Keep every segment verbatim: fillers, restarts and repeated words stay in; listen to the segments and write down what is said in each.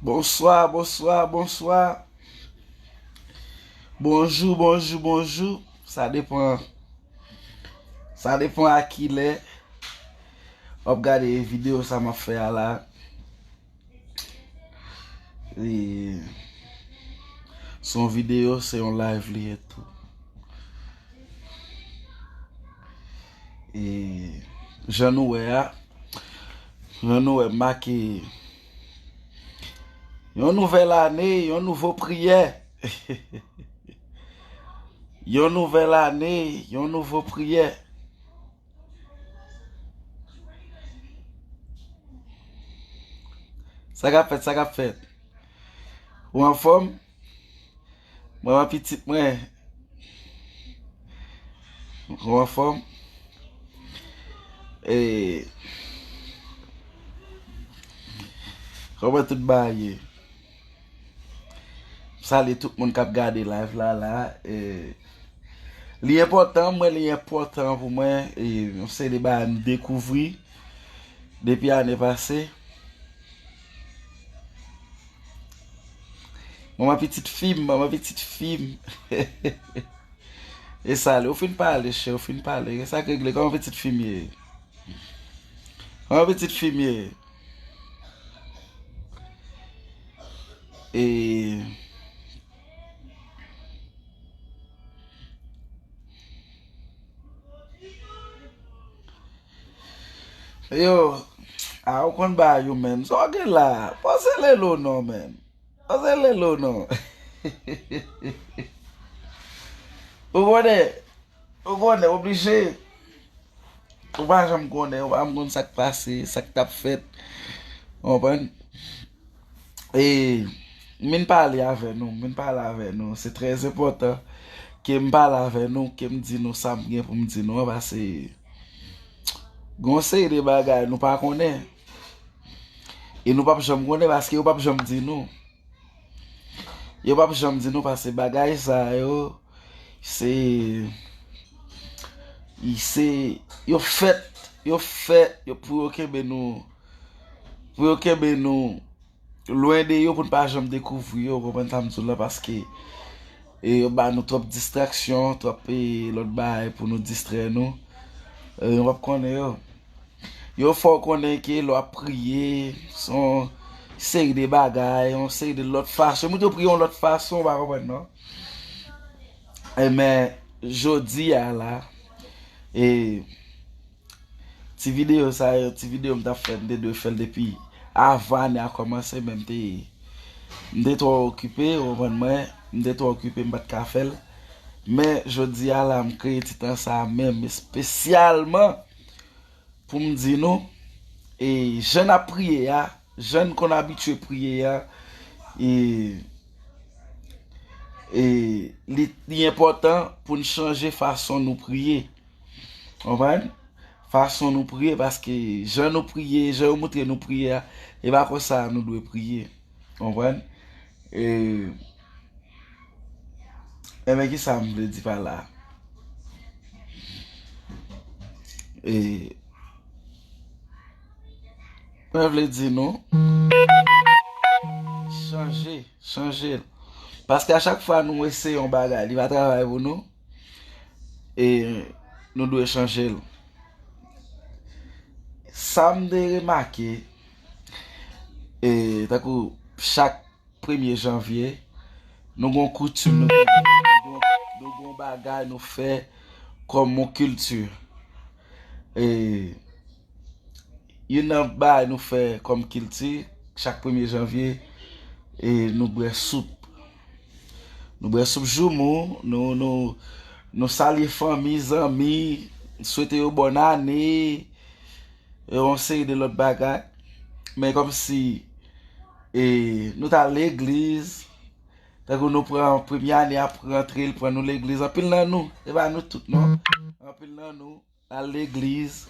Bonswa, bonswa, bonswa. Bonjou, bonjou, bonjou. Sa depann. Sa depann a kilè w ap gade videyo sa m ap fè a la. E, se yon videyo, se yon live li ye tou. E, jan nou wè a, jan nou wè, make yon nouvèl ane, yon nouvo priyè. Yon nouvèl ane, yon nouvo priyè. Sa k ap fèt, sa k ap fèt? Ou anfòm? Manman pitit mwen. Ou anfòm? E, kòman tout bagay ye? M salye tout moun k ap gade live la la. E, li enpòtan, mwen, li enpòtan pou mwen. E, yon seri de bagay m dekouvri depi ane pase. Manman pitit fi m, manman pitit fi m. E salye, ou fin pale, chè, ou fin pale. Sa k regle, kòman pitit fi m ye? Kòman pitit fi m ye? E, yo, a, ou konn bagay yo menm. Sa w gen la? Pase lelo non menm. Pase lelo non. Ou konnen, ou konnen, oblije. Ou pa janm konnen, ou pa janm konn sa k pase, sa k t ap fèt. Ou konprann? E, m vin pale avè nou, m vin pale avè nou. Se trè enpòtan ke m pale avè nou, ke m di nou sa m gen pou m di nou an, paske gen yon seri de bagay nou pa konnen. E nou p ap janm konnen paske yo p ap janm di nou. Yo p ap janm di nou paske bagay sa yo, se, se, yo fèt, yo fèt, yo pou yo kenbe nou, pou yo kenbe nou lwen de yo, pou n pa janm dekouvri yo, ou konprann sa m di w la, paske, e, yo ba nou twòp distraksyon, twòp, e, lòt bagay pou nou distrè nou. E, yo p ap konnen yo. Yo fè w konnen ke lè w ap priye, se yon seri de bagay, yon seri de lòt fason. Yo montre w priye yon lòt fason, ou pa konprann non. E men, jodi a la, e, ti videyo sa yo, ti videyo m t ap fè, m te dwe fè l depi avan ane a kòmanse, men m te, m te twò okipe, ou konprann mwen, m te twò okipe, m pa t ka fè l. Men, jodi a la, m kreye ti tan sa a menm, espesyalman pou m di nou, e, jan n ap priye a, jan n konn abitye priye a, e, e, li, li enpòtan pou n chanje fason nou priye. Konprann? Fason nou priye, paske jan nou priye, jan yo montre nou priye a, e pa konsa nou dwe priye. Konprann? E, enben, ki sa m vle di pa la? E, mwen vle di nou, chanje, chanje l. Paske a chak fwa nou eseye yon bagay, li pa travay pou nou, e nou dwe chanje l. Sa m te remake, e, tankou chak premye janvye, nou gen yon koutim, nou gen, nou gen, nou gen yon bagay nou fè kòm yon kilti. E, youn nan bagay nou fè kòm kilti, chak premye janvye, e, nou bwè soup. Nou bwè soup joumou, nou, nou, nou salye fanmi, zanmi, swete yo bòn ane, e yon seri de lòt bagay. Men kòmsi, e, nou t al legliz, tankou nou pran premye ane ap rantre, l pran nou legliz. Anpil nan nou, se pa nou tout non. Anpil nan nou, al legliz.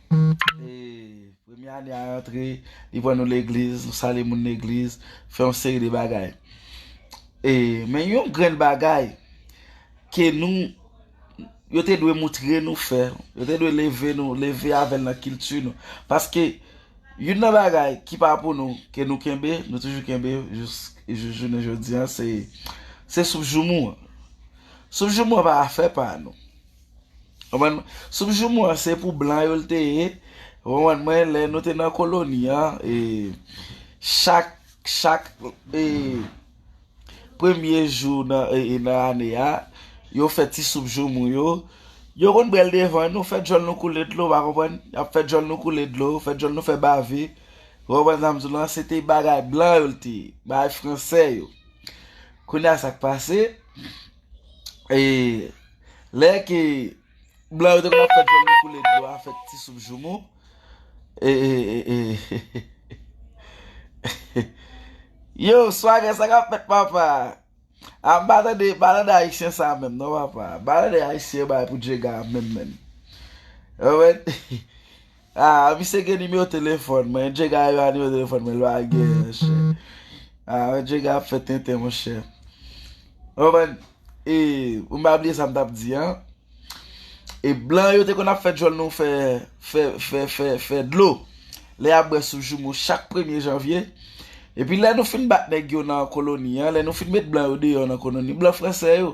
E, premye ane a rantre, li pran nou legliz, nou salye moun legliz, fè yon seri de bagay. E, men yon grenn bagay ke nou, yo te dwe moutre nou fè, yo te dwe leve nou, leve avè l nan kilti nou. Paske Youn nan bagay ki pa pou nou, ke nou kenbe, nou toujou kenbe jis, jis jounen jodi a, se, se soup joumou an. Soup joumou an pa afè pa nou. Konprann? Soup joumou an se pou blan yo l te ye. Konprann mwen, lè nou te nan koloni an, e, chak, chak, e, premye jou nan, e, e, nan ane a, yo fè ti soup joumou yo. Yo konn bwè l devan nou, fè djòl nou koule dlo, pa konprann? Y ap fè djòl nou koule dlo, fè djòl nou fè bave. Ou konprann sa m di w lan? Se te bagay blan yo l te ye, bagay fransè yo. Kounye a sa k pase, e, lè ke blan yo te konn ap fè djòl nou koule dlo a, fè ti soup joumou. E, e, e, e. Yo, Swagè, sa k ap fèt, papa? A, m pa tande, m pa tande ayisyen sa menm, non, papa. M pa tande ayisyen bay pou Djega menm, menm. Ou konprann? A, misye gen nimewo telefòn mwen. Djega yo a nimewo telefòn mwen, lwa gen, monchè. A, Djega ap fè tenten, monchè. Ou konprann? E, ou m pa bliye sa m t ap di, an. E blan yo te konn ap fè djòl nou fè, fè, fè, fè, fè dlo. Lè y ap bwè soup joumou chak premye janvye. Epi lè nou fin bat nèg yo nan koloni an, lè nou fin met blan yo deyò nan koloni, blan fransè yo.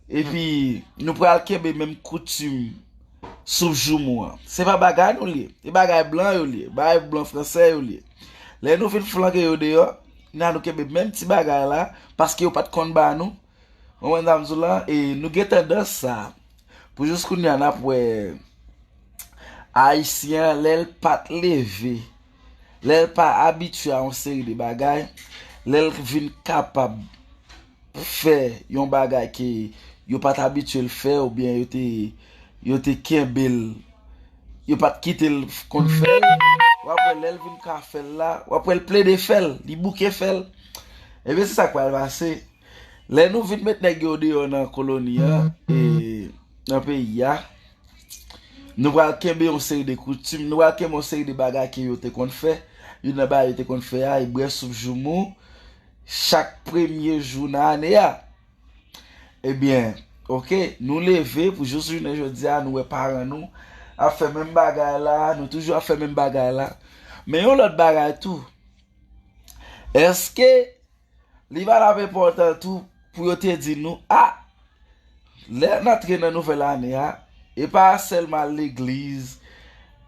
Epi nou pral kenbe menm koutim soup joumou an. Se pa bagay nou li ye. E bagay blan yo li ye. Bagay blan fransè yo li ye. Lè nou fin flanke yo deyò, nan nou kenbe menm ti bagay la, paske yo pa t konn ba nou. Ou konprann sa m di w lan? E nou gen tandans sa. Pou jis kounye a n ap wè Ayisyen an, lè l pa t leve, lè l pa abitye a yon seri de bagay, lè l vin kapab fè yon bagay ke yo pa t abitye l fè, oubyen yo te, yo te kenbe l, yo pa t kite l konn fè l, w ap wè lè l vin ka fè l la, w ap wè l plede fè l, li bouke fè l. Ebyen, se sa k pral pase. Lè nou vin met nèg yo deyò nan koloni an, e, nan peyi a, nou pral kenbe yon seri de koutim, nou pral kenbe yon seri de bagay ke yo te konn fè. Youn nan bagay yo te konn fè a, e bwè soup joumou chak premye jou nan ane a. Ebyen, oke, nou leve pou jis jounen jodi a, nou wè paran nou ap fè menm bagay la, nou toujou ap fè menm bagay la. Men yon lòt bagay tou, èske li pa t ap enpòtan tou pou yo te di nou, a, lè n antre nan nouvèl ane a, e pa sèlman al legliz,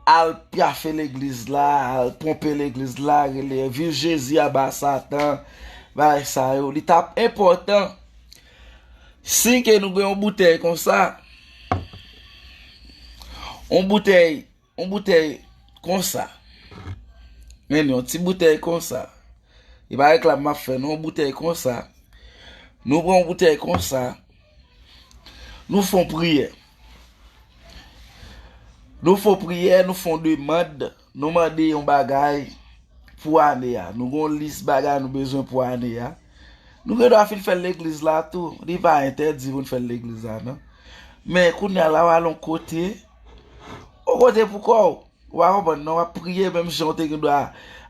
al pyafe legliz la, al ponpe legliz la, rele viv Jezi aba Satan, bagay sa yo, li t ap enpòtan si ke nou gen yon boutèy konsa, yon boutèy yon boutèy konsa. Men yon ti boutèy konsa. E pa reklam m ap fè, non, yon boutèy konsa. Nou pran yon boutèy konsa. Nou fè yon priyè. Nou fè yon priyè, nou fè yon demann, nou mande yon bagay pou ane a. Nou gen yon lis bagay nou bezwen pou ane a. Nou gen dwa fin fè l legliz la tou. Li pa entèdi pou n fè l legliz la, non. Men kounye a la, w al yon kote, yon kote pou kò w. Ou pa konprann, non? W ap priye menm jan w te gen dwa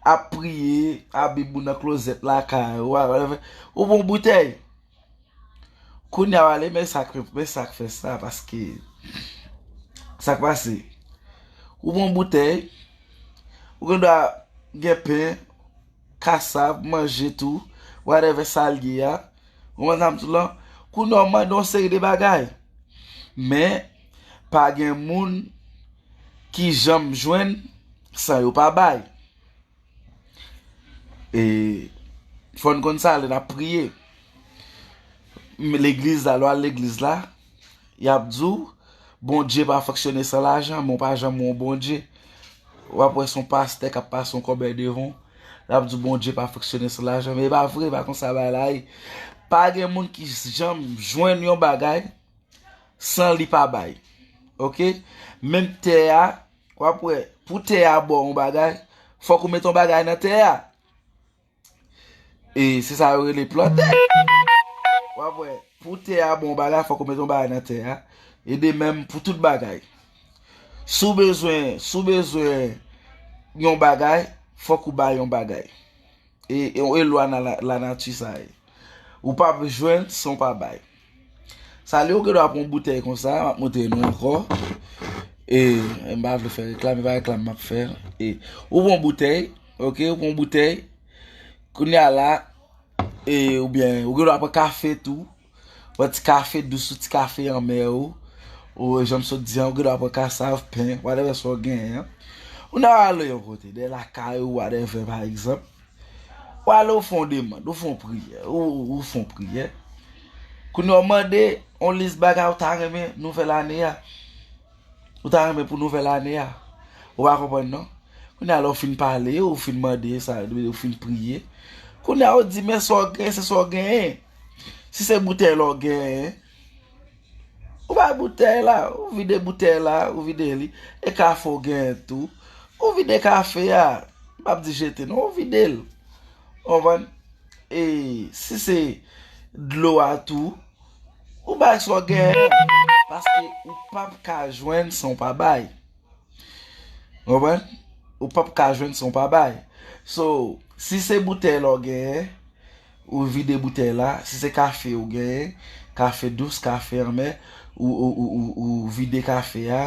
ap priye, a Bib ou nan klozèt lakay ou, ou pa konprann? Ou pran yon boutèy. Kounye a, w ale, men sa k, men sa k fè sa, paske sa k pase. Ou pran yon boutèy, ou gen dwa gen pen, kasav, manje tou, whatever sa l ye a. Ou konprann sa m di w lan? Kounye a w mande yon seri de bagay. Men, pa gen moun ki janm jwenn san yo pa bay. E, fò n konn sa lè n ap priye. Legliz la, lè w al legliz la, y ap di w, Bondye pa fonksyone san lajan, men w pa janm wè yon Bondye. W ap wè se yon pastè k ap pase yon kòbèy devan w. L ap di w Bondye pa fonksyone san lajan, men e pa vre, pa konsa bagay la ye. Pa gen moun ki janm jwenn yon bagay san li pa bay. Oke? Menm tè a, w ap wè, pou tè a ba w yon bagay, fòk ou met yon bagay nan tè a. E se sa yo rele plante. W ap wè, pou tè a ba w yon bagay, fòk ou met yon bagay nan tè a. E de menm pou tout bagay. Si w bezwen, si w bezwen yon bagay, fòk ou bay yon bagay. E, e, e lwa nan la, lanati sa ye. Ou p ap jwenn san w pa bay. Sa lè w gen dwa pran yon boutèy konsa, m ap montre nou ankò. E, e m pa vle fè reklam, e pa reklam m ap fè. E, ou pran boutèy, ok, ou pran boutèy. Kounye a la, e, oubyen, ou gen dwa pran kafe tou. Pran ti kafe dous ou ti kafe anmè ou. Ou, jan m sot di an, ou gen dwa pran kasav, pen, whatever sa w genyen an. Ou nan ale yon kote, dèyè lakay ou, whatever, pa egzanp. Ou ale, ou fè yon demann, ou fè yon priyè, ou, ou fè yon priyè. Kounye a, ou mande yon lis bagay ou ta renmen nouvèl ane a. Ou ta renmen pou nouvèl ane a. Ou pa konprann, non? Kounye a, lè w fin pale, ou fin mande, sa, ou fin priye. Kounye a, ou di, men sa w gen, se sa w genyen. Si se boutèy la w genyen, ou bay boutèy la, ou vide boutèy la, ou vide li. E kafe w genyen tou. Ou vide kafe a, m p ap di jete, non, ou vide l. Ou konprann? E si se dlo a tou, ou bay sa w genyen. Paske ou p ap ka jwenn san w pa bay. Ou konprann? Ou p ap ka jwenn san w pa bay. So, si se boutèy la w genyen, ou vide boutèy la. Si se kafe ou genyen, kafe dous, kafe anmè, ou, ou, ou, ou, ou vide kafe a.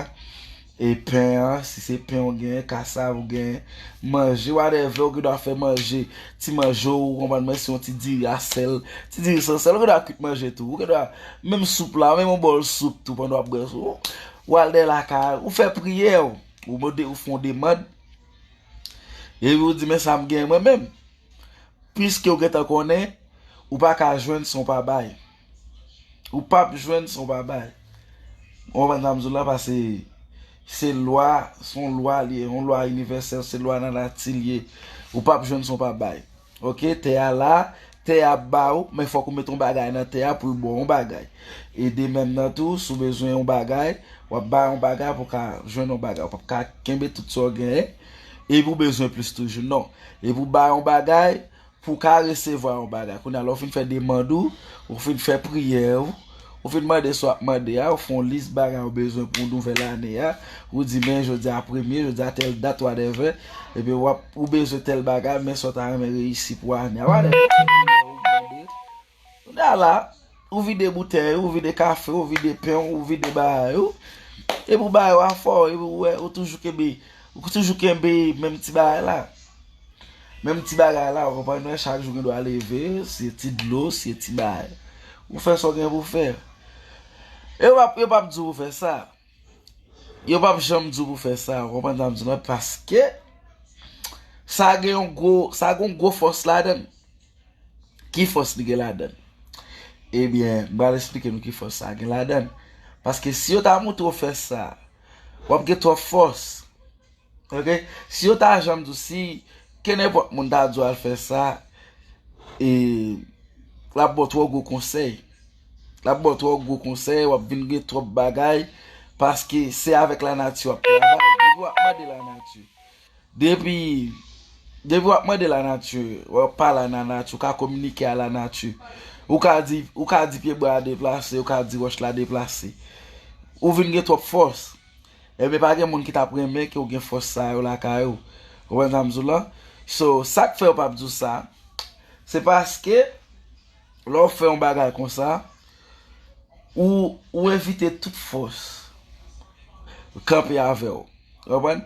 E pen an, si se pen ou genyen, kasav ou genyen, manje, whatever, ou gen dwa fè manje, ti manje ou, ou konprann mwen, si yon ti diri a sèl, ti diri san sèl, ou gen dwa kwit manje tou, ou gen dwa, menm soup la, menm yon bòl soup tou, pandan w ap bwè soup, ou al dèyè lakay, ou fè priyè w, ou mande, ou fè yon demann, epi ou di, men sa m genyen mwen menm. Piske ou gentan konnen, ou pa ka jwenn san w pa bay. Ou p ap jwenn san w pa bay. Ou konprann sa m di w la, paske se lwa, se yon lwa li ye, yon lwa inivèsèl, se lwa nan nati li ye. Ou p ap jwenn san w pa bay. Ok, tè a la, tè a ap ba ou, men fòk ou mete yon bagay nan tè a pou l ba w yon bagay. E de menm nan tou, si w bezwen yon bagay, w ap bay yon bagay pou w ka jwenn yon bagay. Ou p ap ka kenbe tout sa w genyen, epi w bezwen plis toujou, non. Epi w bay yon bagay, pou w ka resevwa yon bagay. Kounye a, lè w fin fè demann ou, ou fin fè priyè ou, ou fin mande sa w ap mande a, ou fè yon lis bagay ou bezwen pou nouvèl ane a, ou di, men jodi a premye, jodi a tèl dat, whatever, epi w ap, ou bezwen tèl bagay, men sa w ta renmen reyisi pou ane a, whatever. Ou fè priyè ou, ou mande. Kounye a la, ou vide boutèy ou, ou vide kafe ou, ou vide pen ou, ou vide bagay ou, epi w bay yo afè w, epi w wè, ou toujou kenbe, ou toujou kenbe menm ti bagay la. Menm ti bagay la, ou konprann, wè, chak jou gen dwa leve, se ti dlo, se ti bagay. Ou fè sa w gen pou w fè. E yo p ap, yo p ap di w pou fè sa. Yo p ap janm di w pou fè sa, ou konprann sa m di w la, paske sa gen yon gwo, sa gen yon gwo fòs ladan l. Ki fòs li gen ladan l? Ebyen, m pral esplike nou ki fòs sa gen ladan l. Paske si yo ta montre w fè sa, w ap gen twòp fòs. Ok? Si yo ta janm di w, si kenenpòt moun ta di w al fè sa, e l ap ba w twò gwo konsèy. L ap ba w twò gwo konsèy, w ap vin gen twòp bagay, paske se avèk lanati w ap travay. Depi w ap mande lanati. Depi, depi w ap mande lanati, w ap pale a lanati, ou ka kominike a lanati. Ou ka di, ou ka di pyebwa a deplase, ou ka di wòch la deplase. Ou vin gen twòp fòs. Ebyen, pa gen moun ki t ap renmen ke w gen fòs sa yo lakay ou. Ou konprann sa m di w la? So, sa k fè yo p ap di w sa, se paske lè w fè yon bagay konsa, ou, ou envite tout fòs kanpe avè w. Ou konprann?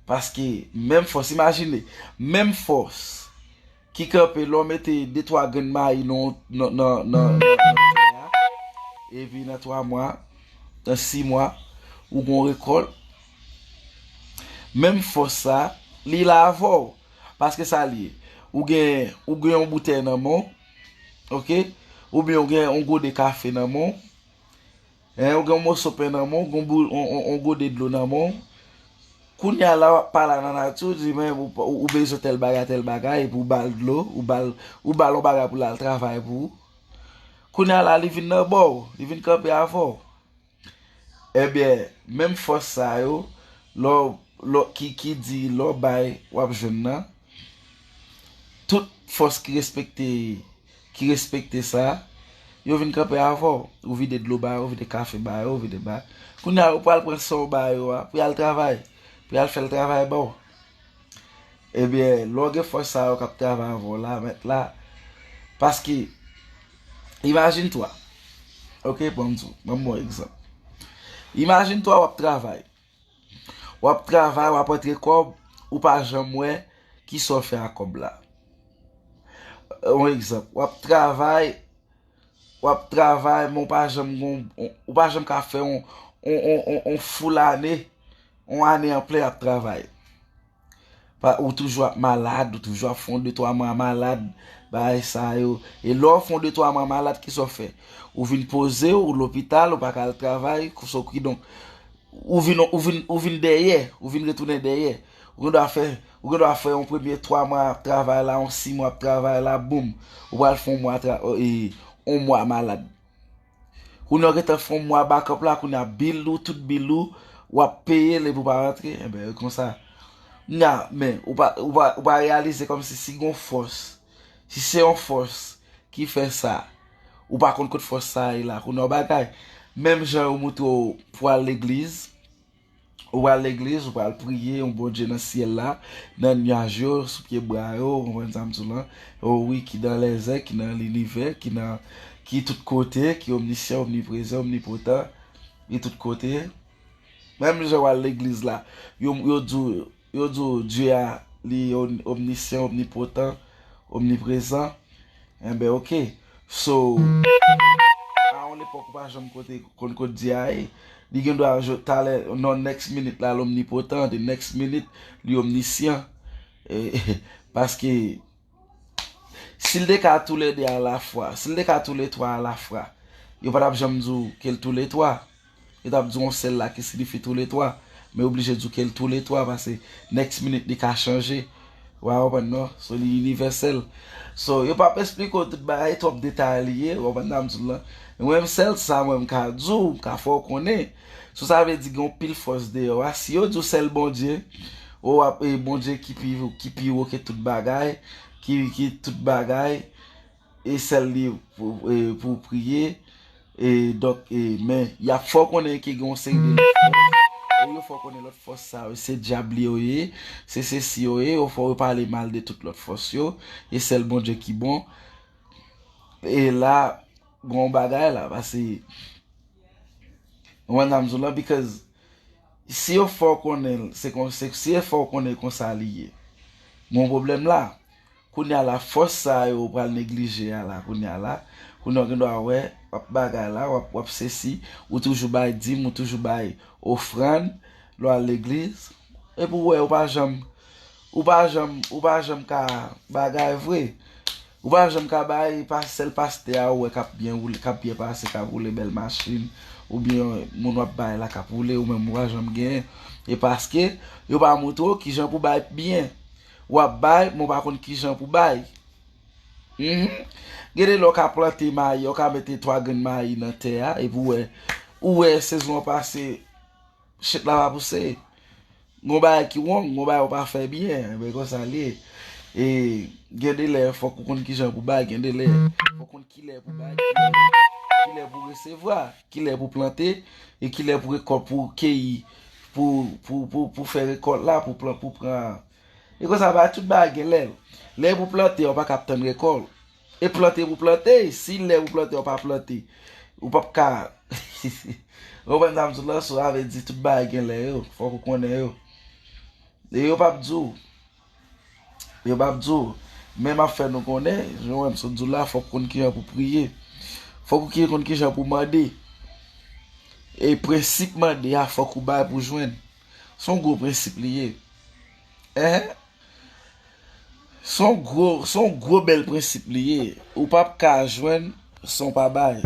Paske menm fòs, imajine, menm fòs ki kanpe lè w mete de twa grenn mayi nan, nan, nan, nan, nan, nan tè a, epi nan twa mwa, nan sis mwa, ou gon rekòt. Menm fòs sa, li la avè w. Paske sa l ye. Ou gen, ou gen yon boutèy nan men w, ok? Oubyen ou gen yon gode kafe nan men w. Hein, ou gen yon moso pen nan men w, ou gen yon bou-, yon, yon, yon gode dlo nan men w. Kounye a la, w ap pale a lanati, ou di, men, ou, ou, ou bezwen tèl bagay, tèl bagay, epi ou ba l dlo, ou ba l, ou ba l yon bagay pou l al travay pou ou. Kounye a la, li vin nan bò w, li vin kanpe avè w. Ebyen, menm fòs sa yo, lè w, lè w, ki, ki di, lè w bay, w ap jwenn nan. Tout fòs ki respekte, ki respekte sa, yo vin kanpe avè w. Ou vide dlo ba yo, ou vide kafe ba yo, ou vide ba. Kounye a, ou pral pran sa w ba yo a, pou y al travay, pou y al fè l travay ba w. Ebyen, lè w gen fòs sa yo k ap travay avè w la, mèt la, paske, imajine twa, ok, ban m di w, ban m ba w egzanp. Imajine twa w ap travay, W ap travay, w ap antre kòb, ou pa janm wè kisa w fè ak kòb la. Yon egzanp, w ap travay, w ap travay, men w pa janm gon, ou pa janm ka fè yon, yon, yon, yon, yon full ane, yon ane anplè ap travay. Pa, ou toujou ap malad, ou toujou ap fè yon de twa mwa malad, bagay sa yo. E lè w fè yon de twa mwa malad, kisa w fè? Ou vin poze w, ou lopital, ou pa ka al travay, so kidonk, ou vin, ou vin, ou vin dèyè, ou vin retounen dèyè. Ou gen dwa fè, ou gen dwa fè yon premye twa mwa ap travay la, yon sis mwa ap travay la, boum, ou pral fè yon mwa tra-, e, yon mwa malad. Kounye a w gentan fè yon mwa backup la, kounye a bil ou, tout bil ou, w ap peye l epi w pa rantre, enben, e konsa. Nya, men, ou pa, ou pa, ou pa reyalize kòmsi si gon fòs, si se yon fòs ki fè sa, ou pa konn kot fòs sa a ye la, kounye a w bagay. Menm jan yo montre w pou al legliz, ou pral legliz, ou pral priye yon Bondye nan syèl la, nan nyaj yo, sou pye bwa yo, ou konprann sa m di w lan? O wi, ki nan lèzè, ki nan linivè, ki nan, ki tout kote, ki omnisyan, omniprezan, omnipotan, li tout kote. Menm jan w al legliz la, yo, yo di w, yo di w Dye a, li om-, omnisyan, omnipotan, omniprezan. Enben, oke. So, a yon lepòk ou pa janm kote, konn kot Dye a ye. Li gen dwa jo-, talè, nan next minute la, l omnipotan, the next minute, li omnisyan. E, paske, si l te ka toulède alafwa, si l te ka toulètwa alafwa, yo pa t ap janm di w ke l toulètwa. Yo t ap di w yon sèl la ki siyifi toulètwa, men yo oblije di w ke l toulètwa, paske next minute li ka chanje. Ou pa konprann non? So, li inivèsèl. So, yo p ap esplike w tout bagay, twòp detay li ye, ou konprann sa m di w lan? Men mwen, sèl sa mwen m ka di w, m ka fè w konnen. So, sa vle di gen yon pil fòs deyò a. Si yo di w sèl Bondye, ou ap, e, Bondye ki pi, ki pi wo ke tout bagay, ki, ki tout bagay, e sèl li pou, e, pou w priye. E, donk, e, men, y ap fè w konnen ke gen yon seri de lòt fòs. E yo fè w konnen lòt fòs sa yo, se dyab li yo ye, se sesi yo ye, yo fè w pale mal de tout lòt fòs yo, e sèl Bondye ki bon. E la, gen yon bagay la, paske, ou konprann sa m di w lan, because si yo fè w konnen, se kon, se, si yo fè w konnen konsa li ye, gen yon pwoblèm la. Kounye a la, fòs sa yo ou pral neglije a la, kounye a la, kounye a w gen dwa wè, w ap bagay la, w ap, w ap sesi, ou toujou bay dim, ou toujou bay ofrann, lè w al legliz, epi w wè, ou pa janm, ou pa janm, ou pa janm ka bagay vre. Ou pa janm ka bay, pa sèl pastè a ou wè k ap byen woule, k ap byen pase, k ap woule bèl machin, oubyen moun w ap bay la k ap woule, ou menm ou pa janm genyen. E paske yo pa montre w kijan pou bay byen. W ap bay, men w pa konn kijan pou bay. Mhm. Gen de lè w ka plante mayi, w ka mete twa grenn mayi nan tè a, epi w wè, ou wè sezon an pase, chet la pa pouse. Gon bagay ki wrong, gon bagay ou pa fè byen, men konsa l ye. E gen de lè, fòk ou konn kijan pou bay, gen de lè, fòk ou konn kilè pou bay, kilè, kilè pou resevwa, kilè pou plante, e kilè pou rekòt, pou keyi, pou, pou, pou, pou fè rekòt la, pou pran, pou pran. E konsa, ba, tout bagay gen lè l. Lè pou plante, ou pa ka ap tann rekòt. E plante pou plante, si lè pou plante, ou pa plante, ou p ap ka. Ou konprann sa m di w lan, so, sa vle di tout bagay gen lè yo, fòk ou konnen yo. E yo p ap di w, yo p ap di w, men m ap fè nou konnen, jan w wè m sot di w la, fòk ou konn kijan pou priye. Fòk ou ki-, konn kijan pou mande. E prensip mande a, fòk ou bay pou jwenn. Se yon gwo prensip li ye. Enhen. Se yon gwo, se yon gwo bèl prensip li ye. Ou p ap ka jwenn san w pa bay.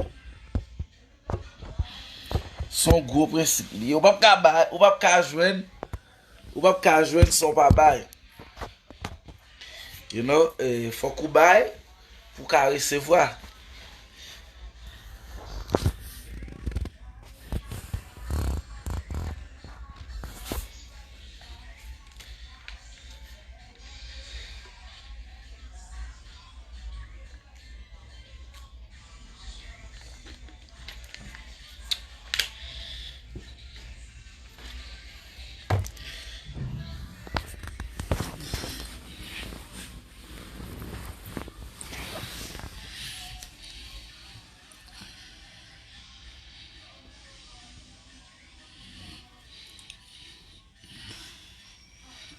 Se yon gwo prensip li ye. Ou p ap ka bay, ou p ap ka jwenn, ou p ap ka jwenn san w pa bay. You know, eh, fòk ou bay pou w ka resevwa.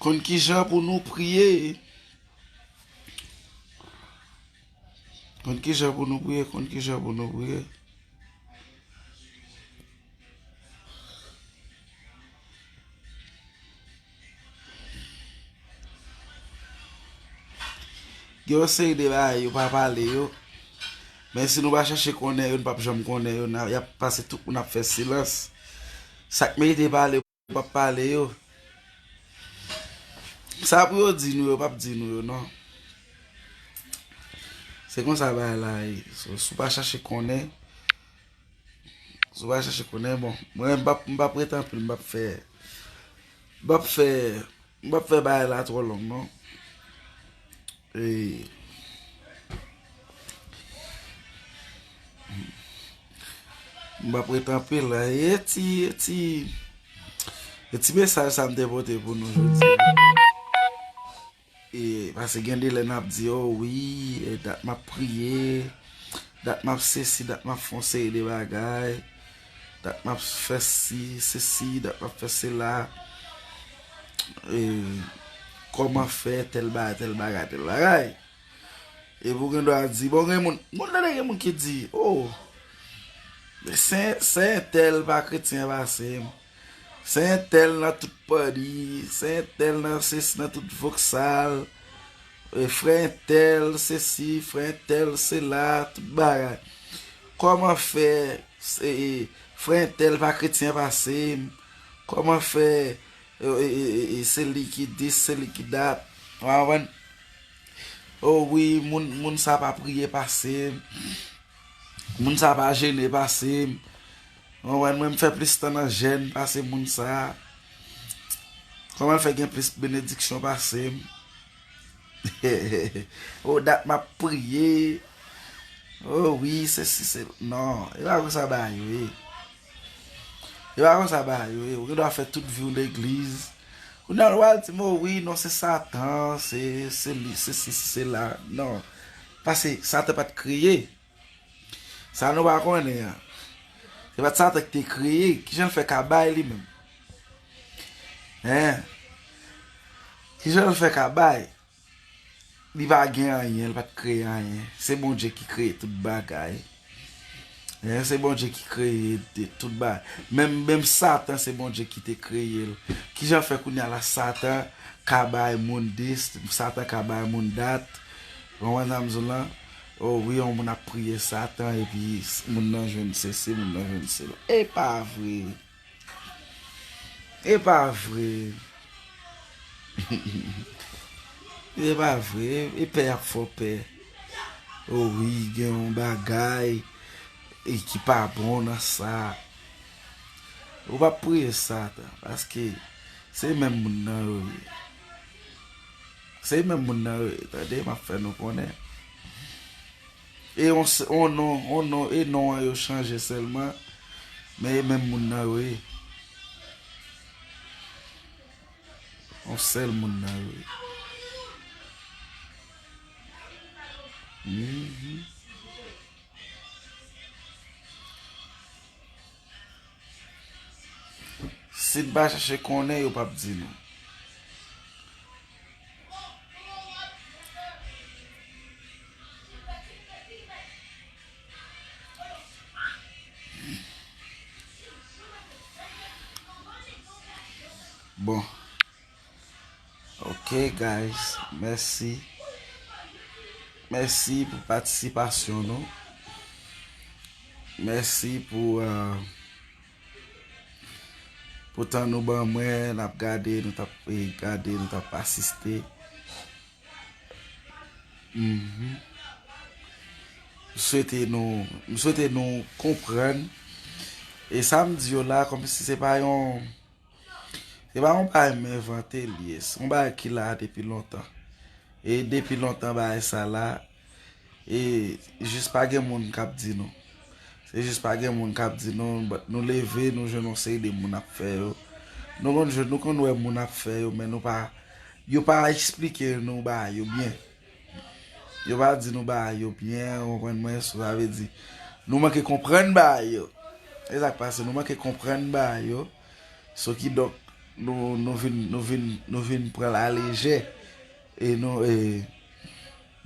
Konn kijan pou nou priye. Konn kijan pou nou priye, konn kijan pou nou priye. Gen yon seri de bagay yo pa pale yo. Men si nou pa chèche konnen yo, nou p ap janm konnen yo. N a, y ap pase tout moun ap fè silans. Sa k merite pale, p ap pale yo. Sa pou yo di nou, yo p ap di nou yo, non. Se konsa bagay la ye. So, si w pa chèche konnen, si w pa chèche konnen, bon, mwen, m p ap, m p ap rete anpil, m p ap fè, m p ap fè, m p ap fè bagay la twò long, non. E, m p ap rete anpil la. E ti, e ti, e ti mesaj sa m te pote pou nou jodi a. E, paske gen de lè n ap di, "O wi, e dat m ap priye, dat m ap sesi, dat m ap fè yon seri de bagay, dat m ap fè si, sesi, dat m ap fè sela." E, kòman fè tèl bagay, tèl bagay, tèl bagay. Epi w gen dwa di, bon, gen moun, moun tande gen moun ki di, "O, se, se entèl pa kretyen pase m. Se entèl nan tout padi, se entèl nan sesi, nan tout voksal. E, frè entèl, sesi, frè entèl, sela, tout bagay. Kòman fè, e, e, frè entèl pa kretyen pase m? Kòman fè, e, e, e, e, e, se li ki dis, se li ki dat?" W konprann? O wi, moun, moun sa pa priye pase m. Moun sa pa jene pase m. W konprann? Mwen, m fè plis tan nan jèn pase moun sa. Kòman l fè gen plis benediksyon pase m? O, dat m ap priye. O wi, se si, se, non, e pa konsa bagay yo ye. E pa konsa bagay yo ye. Ou gen dwa fè tout vi w legliz. Kounye a, w al di m, "O wi, non, se Satan, se, se li, se si, se sela." Non. Paske Satan pa t kreye. Sa nou pa konnen an. Se pa t Satan ki te kreye. Kijan l fè ka bay li menm? Hein? Kijan l fè ka bay? Li pa gen anyen, li pa t kreye anyen. Se Bondye ki kreye tout bagay. Hein, se Bondye ki kreye de-, tout bagay. Menm, menm Satan, se Bondye ki te kreye l. Kijan fè kounye a la Satan ka bay moun dis, Satan ka bay moun dat? Ou konprann sa m di w lan? O wi, yon moun ap priye Satan, epi s-, moun nan jwenn sesi, moun nan jwenn sela. E pa vre. E pa vre. E pa vre. E pè y ap fè w pè. O wi, gen yon bagay, e ki pa bon nan sa. Ou p ap priye Satan, paske se menm moun nan yo ye. Se menm moun nan yo ye, tande, m ap fè nou konnen. E on, on non, on non, e non an yo chanje sèlman, men e menm moun nan yo ye. On sèl moun nan yo ye. Mhm. Si n pa chèche konnen, yo p ap di nou. Bon. Ok, guys. Mèsi. Mèsi pou patisipasyon nou. Mèsi pou, euh, pou tan nou ban mwen, n ap gade, nou t ap, e, gade, nou t ap asiste. Mhm. M swete nou, m swete nou konprann. E sa m di yo la, kòmsi se pa yon, se pa yon bagay m envante l ye. Se yon bagay ki la depi lontan. E depi lontan bagay sa la, e jis pa gen moun k ap di nou. Se jis pa gen moun k ap di nou, but nou leve, nou jwenn yon seri de moun ap fè yo. Nou konn jwenn, nou konn wè moun ap fè yo, men nou pa, yo pa eksplike nou bagay yo byen. Yo pa di nou bagay yo byen, ou konprann mwen, so sa vle di, nou manke konprann bagay yo. E sa k pase, nou manke konprann bagay yo. So kidonk, nou, nou vin, nou vin, nou vin pran l alejè. E nou, e,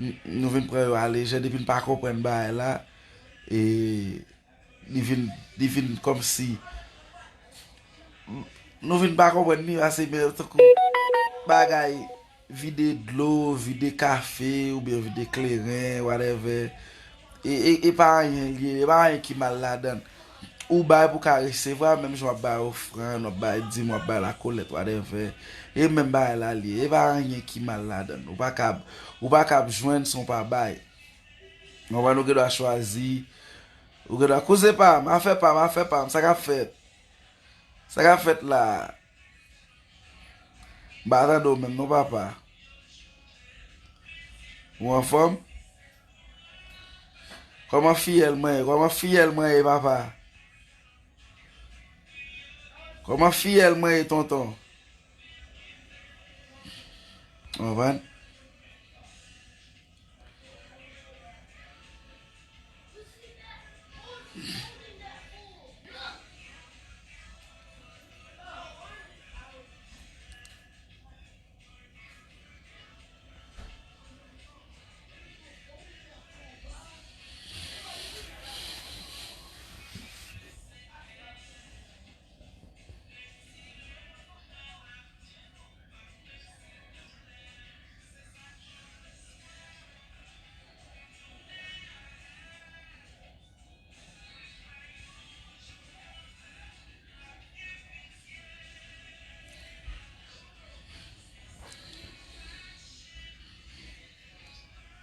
n-, nou vin pran yo alejè depi n pa konprann bagay la. E li vin, li vin kòmsi nou vin pa konprann li, pase men tankou bagay vide dlo, vide kafe, oubyen vide kleren, whatever. E, e, e pa anyen li ye, e pa anyen ki mal ladan l. Ou bay pou ka resevwa, menm jan w ap bay ofrann, w ap bay dim, w ap bay lakolèt, whatever. E menm bagay la li ye, e pa anyen ki mal ladan l. Ou pa kab, ou pa kab jwenn san w pa bay. Ou konprann, ou gen dwa chwazi, ou gen dwa, kouzen pa m, afè pa m, afè pa m, sa k ap fèt? Sa k ap fèt la? M pa tande w menm non, papa. Ou anfòm? Kòman fiyèl mwen ye? Kòman fiyèl mwen ye, papa? Kòman fiyèl mwen ye, tonton? Ou konprann?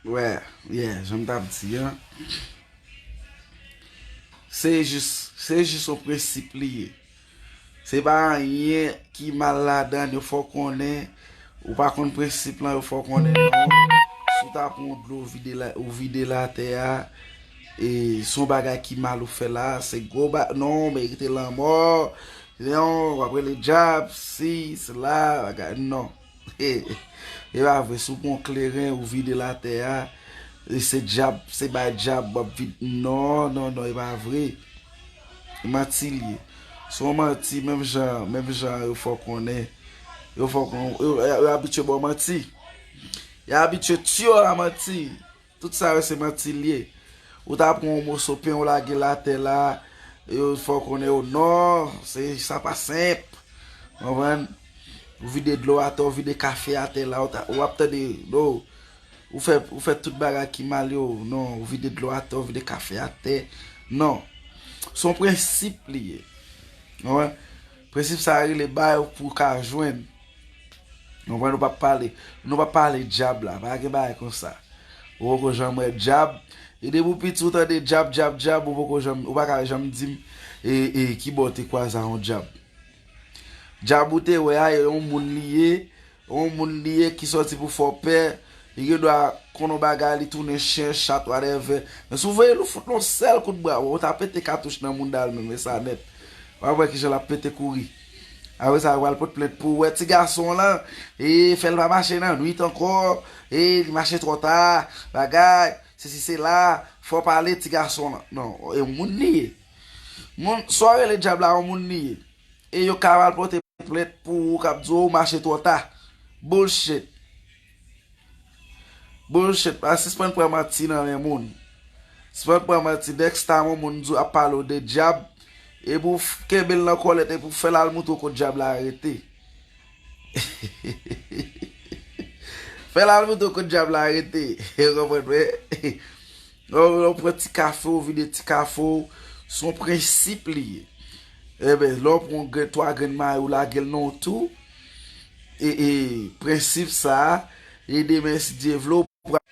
Wè, yeah, jan m t ap di an. Se jis, se jis yon prensip li ye. Se pa anyen ki mal ladan l, yo fè w konnen. Ou pa konn prensip lan, yo fè w konnen non. Si w ta pran yon dlo, ou vide la, ou vide l atè a, e se yon bagay ki mal ou fè la, se gwo ba-, non, ou merite lanmò. Non, w ap rele dyab, si, sela, bagay, non. E pa vre, si w pran kleren, ou vide l atè a, e se dyab, se bay dyab, w ap vide, non, non, non, e pa vre. E manti l ye. Se yon manti, menm jan, menm jan yo fè w konnen, yo fè w konnen, yo, yo, yo abitye ba w manti. Yo abitye tiye w a manti. Tout sa yo se manti l ye. Ou ta pran yon moso pen, ou lage l atè la, yo fè w konnen yo non, se, sa pa senp. Konprann? Ou vide dlo atè, ou vide kafe atè la, ou ta, w ap tande, no. Ou fè, ou fè tout bagay ki mal yo, non, ou vide dlo atè, ou vide kafe atè. Non. Se yon prensip li ye. Konprann? Prensip sa a rele bay pou w ka jwenn. Konprann, nou p ap pale, nou p ap pale dyab la, pa gen bagay konsa. Ou poko janm wè dyab. E depi w piti, ou tande dyab, dyab, dyab, ou poko janm, ou pa ka janm di m, e, e, ki bò w te kwaze a yon dyab. Dyab ou te wè a, e yon moun li ye, yon moun li ye ki sòti pou fè w pè, li gen dwa konn yon bagay, li tounen chen, chat, whatever. Men si w voye l, ou fout l yon sèl kout bra, ou ta pete katouch nan mouda l menm, e sa nèt. W ap wè kijan l ap pete kouri. Apre sa, yo pral pote plent pou ou. Wè ti gason w lan, e fè l pa mache nan nwit ankò, e li mache twò ta, bagay, sesi sela, fò w pale ti gason w lan. Non, e yon moun li ye. Moun, sa w rele dyab la, yon moun li ye. E yo ka pral pote plent pou ou, k ap di w ou mache twò ta. Bullshit. Bullshit, pa sispann pran manti nan men moun. Sispann pran manti, next time yon moun di w ap pale w de dyab, epi w f-, kenbe l nan kòlèt, epi w fè l al montre w kot dyab la rete. Fè l al montre w kot dyab la rete. Ou konprann mwen? Lè w, lè w pran ti kafe w, vide ti kafe w, se yon prensip li ye. Enben, lè w pran yon grenn, twa grenn mayi, w lage l nan yon twou, e, e, prensip sa a, e demen, si Dye vle, w pral,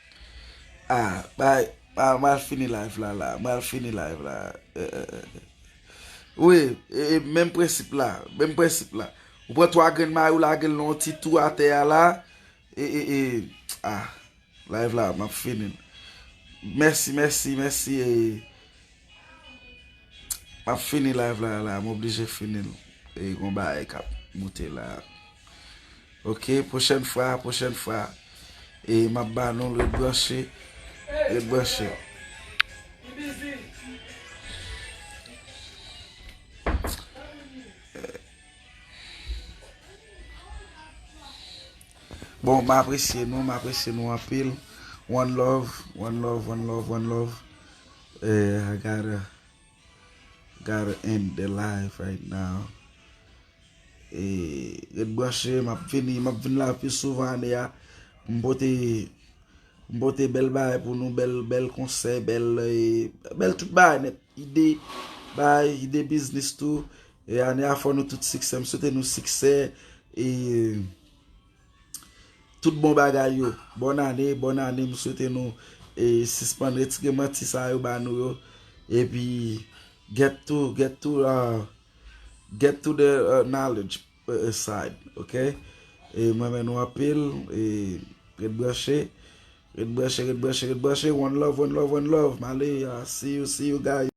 a, bay, a, m al fini live la, la, m al fini live la. E, e, e. Wi, e, e, menm prensip la, menm prensip la. Ou pran twa grenn mayi, w lage l nan yon ti twou atè a la, e, e, e, a. Live la, m ap fini l. Mèsi, mèsi, mèsi. E, m ap fini live la, la, m oblije fini l. E, gon bagay k ap moute la. Ok, pwochèn fwa, pwochèn fwa. E, m ap ba nou l, ret branche. Ret branche. Bon, m apresye nou, m apresye nou anpil. One love, one love, one love, one love. Eh, I gotta, gotta end the live right now. E, ret branche, m ap vini, m ap vin live pi souvan ane a. M pote, m pote bèl bagay pou nou, bèl, bèl konsèy, bèl, e, bèl tout bagay nèt. Ide, bagay, ide biznis tou. E ane a fò nou tout siksè. M swete nou siksè. E tout bon bagay yo. Bòn ane, bòn ane. M swete nou, e, sispann retire manti sa yo ba nou yo. Epi, get to, get to, uh, get to the, uh, knowledge, uh, side, ok? E mwen men nou anpil, e ret branche, ret branche, ret branche, ret branche. One love, one love, one love. M ale, uh, see you, see you guys.